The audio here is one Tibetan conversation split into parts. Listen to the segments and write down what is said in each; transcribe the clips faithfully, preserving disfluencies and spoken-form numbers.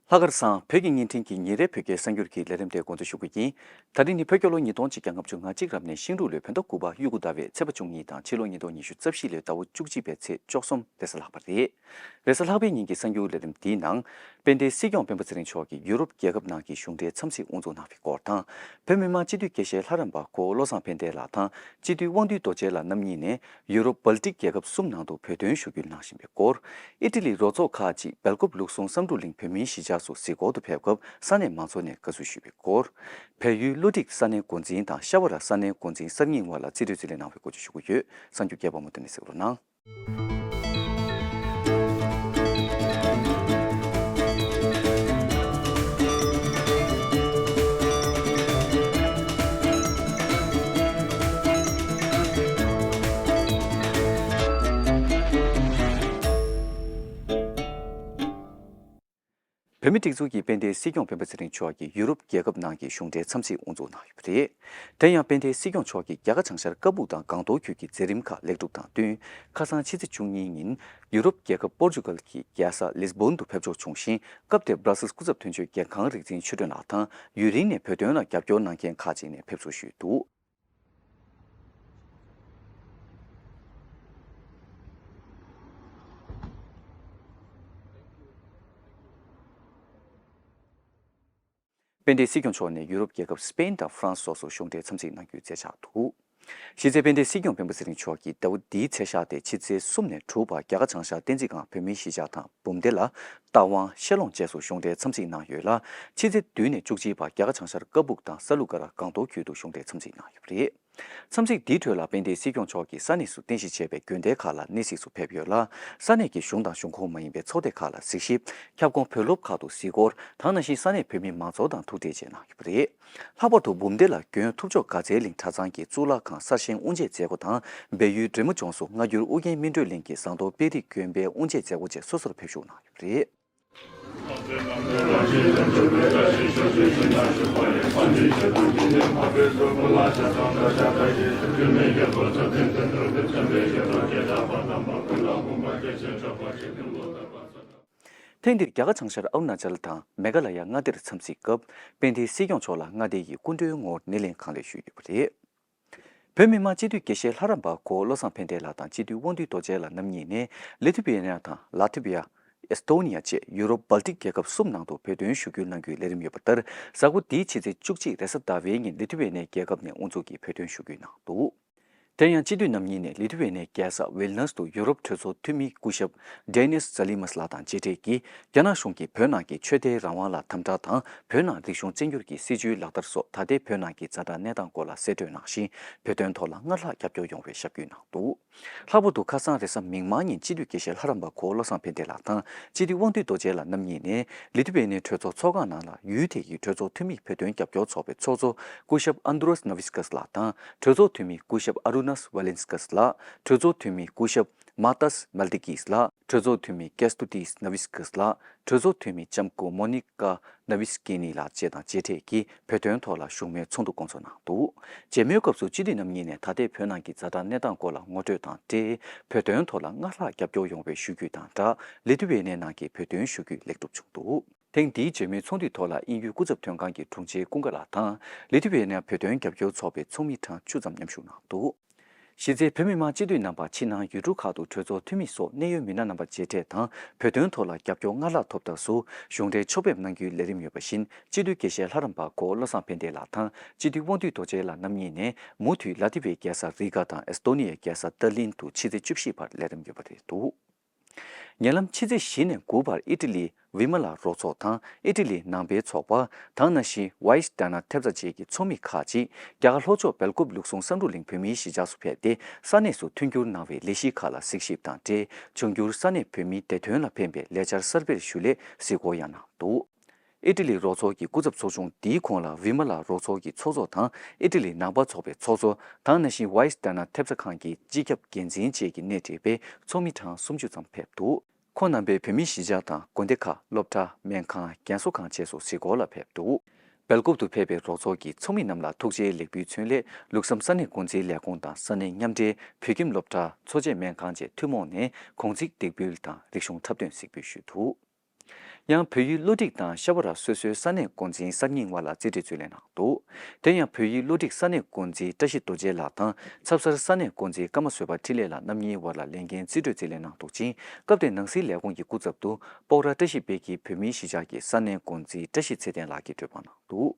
ལྷག་དཀར་བཟང་། བོད་ཀྱི་བརྙན་འཕྲིན་གྱི་ཉིན་རེའི་བོད་སྐད་གསར་འགྱུར་གྱི་ལས་རིམ་དེ་འགོ་འཛུགས་ཞུ་གི་ཡིན། ད་རིང་ནི་བོད་རྒྱལ་ལོ་ཉིས་སྟོང་གཅིག་བརྒྱ་ལྔ་བཅུ་ང་གཅིག་རབ་གནས་ཤིང་འབྲུག་ལོའི་བོད་ཟླ་དགུ་པ་དབྱུག་གུ་ཟླ་བའི་ཚེས་པ་བཅུ་གཉིས་དང་ཕྱི་ལོ་ཉིས་སྟོང་ཉི་ཤུ་རྩ་བཞི་ལོའི་ཟླ་བ་བཅུ་གཅིག་པའི་ཚེས་བཅུ་གསུམ་རེས་གཟའ་ལྷག་པ་རེད། རེས་གཟའ་ལྷག་པའི་ཉིན་གྱི་གསར་འགྱུར་ལས་རིམ་འདིའི་ནང་། དཔལ་ལྡན་སྲིད་སྐྱོང་སྤེན་པ་ཚེ་རིང་མཆོག་གིས་ཡུ་རོབ་རྒྱལ་ཁབ་ནང་གི་གཞུང་འབྲེལ་འཚམས་གཟིགས་དབུ་འཛུགས་གནང་བའི་སྐོར་དང་། བོད་མི་མང་སྤྱི་འཐུས་དགེ་བཤེས་ལྷ་རམས་པ་གོ་བོ་བློ་བཟང་ཕན་བདེ་ལགས་དང་སྤྱི་འཐུས་དབང་འདུས་རྡོ་རྗེ་ལགས་རྣམ་གཉིས་ནས། ཡུ་རོབ་སྦལ་ཏིག་རྒྱལ་ཁབ་གསུམ་ནང་དུ་བོད་དོན་ཞུ་སྐུལ་གནང་བཞིན་པའི་སྐོར། ཨི་ཊ་ལི་རོགས་ཚོགས་ཁག་ཅིག་སྦེལ་ཀོབ་ལུགས་ཟུང་བསམ་འགྲུབ་གླིང་བོད་མིའི་གཞིས་ཆགས་སུ་གཟིགས་སྐོར་དུ་ཕེབས་སྐབས་ས་གནས་མང་ཚོགས་ནས་དགའ་བསུ་ཞུས་པའི་སྐོར། བལ་ཡུལ་བློ་ཊིག་ས་གནས་འགོ་འཛིན་དང་ཤ་བ་ར་ས་གནས་འགོ་འཛིན་གསར་རྙིང་བར་ལ་རྩིས་སྤྲོད་རྩིས་ལེན་གནང་བའི་སྐོར་བཅས་ཞུ་གི་ཡོད། གསར་འགྱུར་རྒྱས་པ་མུ་མཐུད་ནས་གཟིགས་རོགས་གནང་། བོད་མིའི་སྒྲིག་འཛུགས་ཀྱིས་དཔལ་ལྡན་སྲིད་སྐྱོང་སྤེན་པ་ཚེ་རིང་མཆོག་གིས་ཡུ་རོབ་རྒྱལ་ཁབ་ནང་གི་གཞུང་འབྲེལ་འཚམས་གཟིགས་དབུ་འཛུགས་གནང་ཡོད་པ་རེད། དེ་ཡང་དཔལ་ལྡན་སྲིད་སྐྱོང་མཆོག་གིས་རྒྱ་གར་བྱང་ཤར་ཀ་སྦུག་དང་སྒང་ཏོག་ཁུལ་གྱི་མཛད་རིམ་ཁག་ལེགས་གྲུབ་དང་བསྟུན། ཁ་སང་ཕྱི་ཚེས་བཅུ་གཉིས་ཉིན་ཡུ་རོབ་རྒྱལ་ཁབ་པོར་ཅུ་གལ་གྱི་རྒྱལ་ས་ལིས་བོན་དུ་ཕེབས་འབྱོར་བྱུང་ཞིང་། སྐབས་དེར་སྦྲ་སིལ་སྐུ་ཚབ་དོན་གཅོད་རྒྱལ་ཁང་རིག་འཛིན་ཆོས་སྒྲོན་ལགས་དང་ཡུན་རིང་ནས་བོད་དོན་ལ་རྒྱབ་སྐྱོར་གནང་མཁན་ཁག་ཅིག་ནས་ཕེབས་བསུ་ཞུས་འདུག། དཔལ་ལྡན་སྲིད་སྐྱོང་མཆོག་ནས་ཡུ་རོབ་རྒྱལ་ཁབ་སི་པེན་དང་ཧྥ་རན་སི་སོགས་སུ་གཞུང་འབྲེལ་འཚམས་གཟིགས་གནང་རྒྱུའི་མཛད་འཆར་འདུག། གཞི་རྩའི་དཔལ་ལྡན་སྲིད་སྐྱོང་སྤེན་པ་ཚེ་རིང་མཆོག་གིས་ཟླ་བ་འདིའི་ཚེས་ཤར་ཏེ་ཕྱི་ཚེས་གསུམ་ནས་དྲུག་བར་རྒྱ་གར་བྱང་ཤར་བསྟན་འཛིན་སྒང་བོད་མིའི་གཞིས་ཆགས་དང་འབུམ་སྡེ་ལ། རྟ་དབང་། ཤེ་ལོང་བཅས་སུ་གཞུང་འབྲེལ་འཚམས་གཟིགས་གནང་ཡོད་ལ། ཕྱི་ཚེས་བདུན་ནས་བཅུ་གཅིག་བར་རྒྱ་གར་བྱང་ཤར་ཀ་སྦུག་དང་ས་ལུ་ཀ་ར་སྒང་ཏོག་ཁུལ་དུ་གཞུང་འབྲེལ་འཚམས་གཟིགས་གནང་ཡོད་པ་རེད། འཚམས་གཟིགས་འདིའི་ཁྲོད་ལ་དཔལ་ལྡན་སྲིད་སྐྱོང་མཆོག་གིས་ས་གནས་སུ་རྟེན་གཞི་བྱས་པའི་དགོན་སྡེ་ཁག་ལ་གནས་གཟིགས་སུ་ཕེབས་ཡོད་ལ། ས་གནས་ཀྱི་གཞུང་དང་གཞུང་ཁོངས་མ་ཡིན་པའི་ཚོགས་སྡེ་ཁག་ལ་གཟིགས་ཞིབ། ཁྱབ་ཁོངས་བོད་སློབ་ཁག་ཏུ་གཟིགས་སྐོར་དང་། ནང་བཞིན་ས་གནས་བོད་མི་མང་ཚོགས་དང་ཐུག་འཕྲད་བཅས་གནང་ཡོད་པ་རེད། ལྷག་པར་དུ་འབུམ་སྡེ་ལ་དགོན་ཐུབ་མཆོག་དགའ་ཚལ་གླིང་གྲྭ་ཚང་གི་གཙུག་ལག་ཁང་གསར་བཞེངས་དབུ་འབྱེད་མཛད་སྒོ་དང་། སྦས་ཡུལ་འབྲས་མོ་ལྗོངས་སུ་སྔ་འགྱུར་ཨུ་རྒྱན་སྨིན་གྲོལ་གླིང་གི་ཟངས་མདོག་དཔལ་རི་དགོན་པའི་དབུ་འབྱེད་མཛད་སྒོ་བཅས་སོ་སོར་ཕེབས་བཞུགས་གནང་ཡོད་པ་རེད། ཐེངས་འདིར་རྒྱ་གར་བྱང་ཤར་ཨ་རུ་ན་ཅལ་དང་མེ་ག་ལ་ཡ་མངའ་སྡེར་འཚམས་གཟིགས་སྐབས། དཔལ་ལྡན་སྲིད་སྐྱོང་མཆོག་ལ་མངའ་སྡེ་ཡི་སྐུ་མགྲོན་ངོ་བོར་སྣེ་ལེན་གང་ལེགས་ཞུས་ཡོད་པ་རེད། བོད་མི་མང་སྤྱི་འཐུས་དགེ་བཤེས་ལྷ་རམས་པ་གོ་བོ་བློ་བཟང་ཕན་བདེ་ལགས་དང་སྤྱི་འཐུས་དབང་འདུས་རྡོ་རྗེ་ལགས་རྣམ་གཉིས་ནས་ལི་ཐུ་བེ་ནི་ཡ་དང་ལ་ཐི་བི་ཡ། ཨེས་ཏོ་ནི་ཡ་བཅས་ཡུ་རོབ་སྦལ་ཏིག་རྒྱལ་ཁབ་གསུམ་ནང་དུ་བོད་དོན་ཞུ་སྐུལ་གནང་རྒྱུའི་ལས་རིམ་ཡོད་པ་ལྟར། གཟའ་འཁོར་འདིའི་ཕྱི་ཚེས་བཅུ་གཅིག་རེས་གཟའ་ཟླ་བའི་ཉིན་ལི་ཐུ་བེ་ནི་ཡའི་རྒྱལ་ཁབ་ནས་དབུ་འཛུགས་ཀྱིས་བོད་དོན་ཞུ་སྐུལ་གནང་འདུག། དེ་ཡང་སྤྱི་འཐུས་རྣམ་གཉིས་ནས་ལི་ཐུ་བེ་ནི་ཡའི་རྒྱལ་ས་ཝིལ་ནུས་དུ་ཡུ་རོབ་གྲོས་ཚོགས་འཐུས་མི་སྐུ་ཞབས་ཌེ་ནིས་ཛ་ལི་མཱས་ལགས་དང་མཇལ་འཕྲད་ཀྱིས། རྒྱ་ནག་གཞུང་གིས་བོད་ནང་གི་ཆོས་དད་རང་དབང་ལ་དམ་དྲག་དང་། བོད་ནང་རིག་གཞུང་བཙན་སྒྱུར་གྱི་སྲིད་བྱུས་ལག་བསྟར་སོགས་ད་ལྟའི་བོད་ནང་གི་ཛ་དྲག་གནས་སྟངས་སྐོར་ལ་གསལ་བཀྲོལ་གནང་ཞིང་། བོད་དོན་ཐོག་ལ་སྔར་ལྷག་རྒྱབ་སྐྱོར་ཡོང་བའི་ཞབས་སྐུལ་གནང་འདུག། ལྷག་པར་དུ་ཁ་སང་རེས་གཟའ་མིག་དམར་ཉིན་སྤྱི་འཐུས་དགེ་བཤེས་ལྷ་རམས་པ་གོ་བོ་བློ་བཟང་ཕན་བདེ་ལགས་དང་སྤྱི་འཐུས་དབང་འདུས་རྡོ་རྗེ་ལགས་རྣམ་གཉིས་ནས་ལི་ཐུ་བེ་ནི་གྲོས་ཚོགས་ཚོགས་ཁང་ནང་ལ་ཡུལ་དེ་ཡི་གྲོས་ཚོགས་འཐུས་མིས་བོད་དོན་རྒྱབ་སྐྱོར་ཚོགས་པའི་ཚོགས་གཙོ་སྐུ་ཞབས་ཨན་དྲོས་ནོ་བི་སི་ཀས་ལགས་དང་། གྲོས་ཚོགས་འཐུས་མི་སྐུ་ཞབས་ཨ་རུ་ནས་ཝ་ལིན་སི་ཀས་ལགས། གྲོས་ཚོགས་འཐུས་མི་སྐུ་ཞབས་མཱ་ཏཱས་མལ་ཏི་ཀིས་ལགས། གྲོས་ཚོགས་འཐུས་མི་ཀེ་སྟུ་ཏིས་ནོ་བི་སི་ཀས་ལགས། གྲོས་ཚོགས་འཐུས་མི་ལྕམ་སྐུ་མོ་ནི་ཀ་ནོ་བི་སི་ཀི་ནི་ལགས་བཅས་དང་མཇལ་འཕྲད་ཀྱིས་བོད་དོན་ཐོག་ལ་བཞུགས་མོལ་ཚོགས་འདུ་བསྐོང་ཚོགས་གནང་འདུག། མཇལ་མོལ་སྐབས་སུ་སྤྱི་འཐུས་རྣམ་གཉིས་ནས་ད་ལྟའི་བོད་ནང་གི་ཛ་དྲག་གནས་སྟངས་སྐོར་ལ་ངོ་སྤྲོད་དང་འབྲེལ། བོད་དོན་ཐོག་ལ་སྔར་ལྷག་རྒྱབ་སྐྱོར་ཡོང་བའི་ཞུ་རྒྱུ་དང་སྦྲགས། ལི་ཐུ་ཝེ་ནེ་ནང་གི་བོད་དོན་ཞུ་རྒྱུ་ལེགས་གྲུབ་བྱུང་འདུག། ཐེངས་འདིའི་མཇལ་མོལ་ཚོགས་འདུའི་ཐོག་ལ་དབྱིན་ཡུལ་སྐུ་ཚབ་དོན་ཁང་གི་དྲུང་ཆེ་ཀུན་དགའ་ལགས་དང་། ལི་ཐུ་ཝེ་ནེ་བོད་དོན་རྒྱབ་སྐྱོར་ཚོགས་པའི་ཚོགས་མི་གྲངས་བཅུ་ཙམ་མཉམ་ཞུགས་གནང་འདུག། གཞི་རྩའི་བོད་མི་མང་སྤྱི་འཐུས་རྣམ་པ་ཕྱི་ནང་ཡུལ་གྲུ་ཁག་ཏུ་གྲོས་ཚོགས་འཐུས་མི་སོགས་གནད་ཡོད་མི་སྣ་རྣམ་པ་མཇལ་འཕྲད་དང་། བོད་དོན་ཐོག་ལ་རྒྱབ་སྐྱོར་སྔར་ལྷག་ཐོབ་ཐབས་སུ་གཞུང་འབྲེལ་ཕྱོགས་ཕེབས་གནང་རྒྱུའི་ལས་རིམ་ཡོད་པ་བཞིན། སྤྱི་འཐུས་དགེ་བཤེས་ལྷ་རམས་པ་གོ་བོ་བློ་བཟང་ཕན་བདེ་ལགས་དང་། སྤྱི་འཐུས་དབང་འདུས་རྡོ་རྗེ་ལགས་རྣམ་གཉིས་ནས་མུ་མཐུད་ལ་ཏི་ཝའི་རྒྱལ་ས་རི་ག་དང་ཨེས་ཏོ་ནི་ཡའི་རྒྱལ་ས་ཏཱ་ལིན་དུ་ཕྱི་ཚེས་བཅུ་བཞི་བར་ལས་རིམ་ཡོད་པ་རེད་འདུག། ཉེ་ལམ་ཕྱི་ཚེས་བཞི་ནས་དགུ་བར་ཨི་ཊ་ལི་ཝི་མ་ལ་རོགས་ཚོགས་དང་ཨི་ཊ་ལི་ནང་པའི་ཚོགས་པ་དང་། ནང་བཞིན་ཝའི་སི་ཌ་ན་ཐེབས་རྩ་བཅས་ཀྱི་ཚོགས་མི་ཁག་ཅིག་རྒྱ་གར་ལྷོ་ཕྱོགས་སྦེལ་ཀོབ་ལུགས་ཟུང་བསམ་གྲུབ་གླིང་བོད་མིའི་གཞིས་ཆགས་སུ་ཕེབས་ཏེ། ས་གནས་སུ་མཐུན་འགྱུར་གནང་བའི་ལས་གཞི་ཁག་ལ་གཟིགས་ཞིབ་དང་འབྲེལ། འབྱུང་འགྱུར་ས་གནས་བོད་མིའི་བདེ་དོན་ལ་ཕན་པའི་ལས་འཆར་གསར་སྤེལ་ཞུ་སླད་གཟིགས་སྐོར་ཡང་གནང་འདུག། ཨི་ཊ་ལི་རོགས་ཚོགས་ཀྱི་སྐུ་ཚབ་ཚོགས་ཆུང་འདིའི་གོང་ལ་ཝི་མ་ལ་རོགས་ཚོགས་ཀྱི་ཚོགས་གཙོ་དང་། ཨི་ཊ་ལི་ནང་པ་ཚོགས་པའི་ཚོགས་གཙོ་དང་། ནང་བཞིན་ཝའི་སི་ཌ་ན་ཐེབས་རྩ་ཁང་གི་སྤྱི་ཁྱབ་འགན་འཛིན་བཅས་ཀྱིས་སྣེ་ཁྲིད་པའི་ཚོགས་མི་གྲངས་སུམ་ཅུ་ཙམ་ཕེབས་འདུག། ཁོང་རྣམ་པས་བོད་མིའི་གཞིས་ཆགས་དང་དགོན་སྡེ་ཁག་སློབ་གྲྭ་སྨན་ཁང་རྒན་གསོ་ཁང་བཅས་སུ་གཟིགས་སྐོར་ལ་ཕེབས་འདུག། སྦེལ་ཀོབ་ཏུ་ཕེབས་པའི་རོགས་ཚོགས་ཀྱི་ཚོགས་མི་རྣམས་ལ་ཐུགས་རྗེའི་ལེགས་འབུལ་མཚོན་སླད། ལུགས་བསམ་ས་གནས་འགོ་འཛིན་ལས་ཁུངས་དང་ས་གནས་མཉམ་འབྲེལ་བོད་ཁྱིམ་སློབ་གྲྭ་འཚོ་བྱེད་སྨན་ཁང་བཅས་ཐུན་མོང་ནས་གུང་ཚིགས་འདེགས་འབུལ་དང་རིག་གཞུང་འཁྲབ་སྟོན་གཟིགས་འབུལ་ཞུས་འདུག། ཡང་བོད་ཡིག་སློབ་ཁྲིད་དང་ཤ་བ་ར་སོ་སོའི་ས་གནས་འགོ་འཛིན་གསར་རྙིང་བར་ལ་རྩིས་སྤྲོད་རྩིས་ལེན་གནང་འདུག་དེ་ཡང་བོད་ཡིག་སློབ་ཁྲིད་ས་གནས་འགོ་འཛིན་བཀྲ་ཤིས་རྡོ་རྗེ་ལགས་དང་ཚབ་གསར་ས་གནས་འགོ་འཛིན་ཀརྨ་བཟོད་པ་འཕྲིན་ལས་ལགས་རྣམ་གཉིས་བར་ལ་ལས་འགན་རྩིས་སྤྲོད་རྩིས་ལེན་གནང་འདུག་ཅིང་། སྐབས་དེར་ནང་སྲིད་ལས་ཁུངས་ཀྱི་སྐུ་ཚབ་ཏུ་སྤོག་ར་བཀྲ་ཤིས་དཔལ་གྱིས་བོད་མིའི་གཞིས་ཆགས་ཀྱི་ས་གནས་འགོ་འཛིན་བཀྲ་ཤིས་ཚེ་བརྟན་ལགས་ཀྱིས་གྲོས་པ་གནང་འདུག་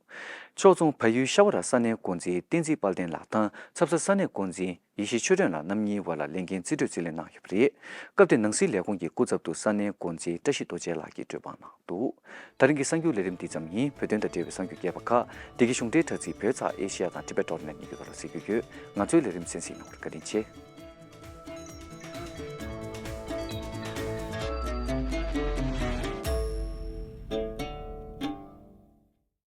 ཕྱོགས་མཚུངས་བལ་ཡུལ་ཤ་བ་ར་ས་གནས་འགོ་འཛིན་བསྟན་འཛིན་དཔལ་ལྡན་ལགས་དང་ཚབ་གསར་ས་གནས་འགོ་འཛིན་ཡེ་ཤེས་ཆོས་སྒྲོན་ལགས་རྣམ་གཉིས་བར་ལ་ལས་འགན་རྩིས་སྤྲོད་རྩིས་ལེན་གནང་ཡོད་པ་རེད། སྐབས་དེར་ནང་སྲིད་ལས་ཁུངས་ཀྱི་སྐུ་ཚབ་ཏུ་ས་གནས་འགོ་འཛིན་བཀྲ་ཤིས་རྡོ་རྗེ་ལགས་ཀྱིས་གྲོས་པ་གནང་འདུག་ད་རིང་གི་གསར་འགྱུར་ལས་རིམ་འདི་ཙམ་ཡིན། བོད་དོན་དང་འབྲེལ་བའི་གསར་འགྱུར་རྒྱས་པ་ཁག་འདི་གའི་གཞུང་འབྲེལ་དྲ་ཚིགས་བོད་ཚགས་ཨེ་ཤེ་ཡ་དང་Tibet dot net གཉིས་ཀྱི་ཐོག་ལ་གཟིགས་རྒྱུ་ཡོད། ང་ཚོའི་ལས་རིམ་གསན་གཟིགས་གནང་བར་བཀའ་དྲིན་ཆེ།